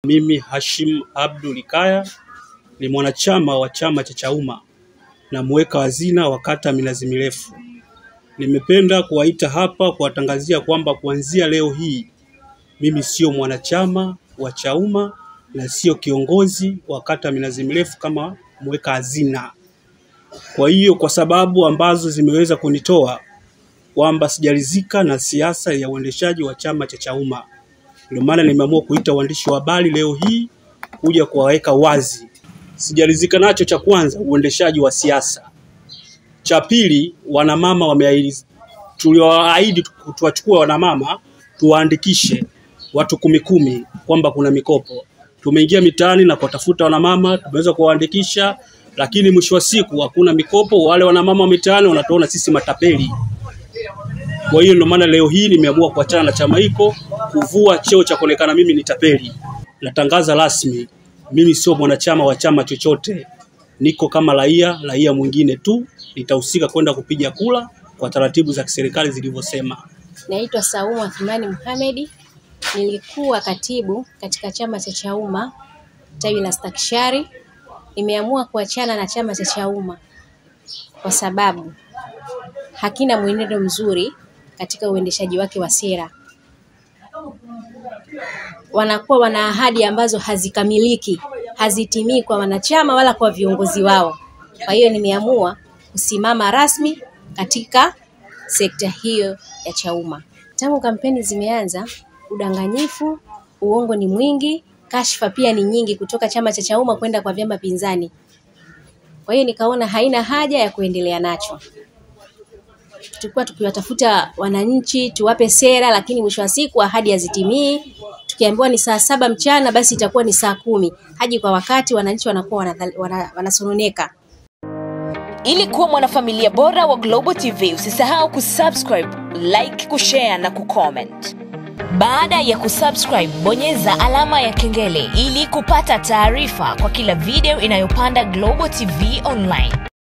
Mimi Hashim Abdul Kaya ni mwanachama wa chama cha Chauma na mweka hazina wa kata Minazi Mirefu. Nimependa kuwaita hapa kuwatangazia kwamba kuanzia leo hii mimi sio mwanachama wa Chauma na sio kiongozi wa kata Minazi Mirefu kama mweka hazina. Kwa hiyo, kwa sababu ambazo zimeweza kunitoa kwamba sijalizika na siasa ya uendeshaji wa chama cha Chauma, ndio maana nimeamua kuita waandishi wa habari leo hii kuja kuwaweka wazi. Sijalizika nacho, cha kwanza, uendeshaji wa siasa. Cha pili, wanamama wameahidi, tuliwaahidi tuwachukue wanamama tuwaandikishe watu 10-10 kwamba kuna mikopo. Tumeingia mitaani na kuwatafuta wanamama, tumeweza kuwaandikisha, lakini mwisho wa siku hakuna mikopo. Wale wanamama mitaani wanatuona sisi matapeli. Kwa hiyo ndio maana leo hii nimeamua kuachana na chama hiko, kuvua cheo cha kuonekana mimi ni tapeli. Natangaza rasmi, mimi sio mwanachama wa chama chochote. Niko kama raia mwingine tu, nitahusika kwenda kupiga kura kwa taratibu za kiserikali zilivyosema. Naitwa Saumu Athumani Mohamed, nilikuwa katibu katika chama cha Chauma tawi la Stakishari. Nimeamua kuachana na chama cha Chauma kwa sababu hakina mwenendo mzuri katika uendeshaji wake wa sera. Wanakuwa wana ahadi ambazo hazikamiliki, hazitimii kwa wanachama wala kwa viongozi wao. Kwa hiyo nimeamua kusimama rasmi katika sekta hiyo ya Chauma. Tangu kampeni zimeanza, udanganyifu, uongo ni mwingi, kashfa pia ni nyingi kutoka chama cha Chauma kwenda kwa vyama pinzani. Kwa hiyo nikaona haina haja ya kuendelea nacho. Tulikuwa tukiwatafuta wananchi tuwape sera, lakini mwisho wa siku ahadi hazitimii. Tukiambiwa ni saa 7 mchana, basi itakuwa ni saa 10. Haji kwa wakati, wananchi wanakuwa wanasononeka. Ili kuwa mwanafamilia bora wa Global TV, usisahau kusubscribe, like, kushare na kucomment. Baada ya kusubscribe, bonyeza alama ya kengele ili kupata taarifa kwa kila video inayopanda Global TV Online.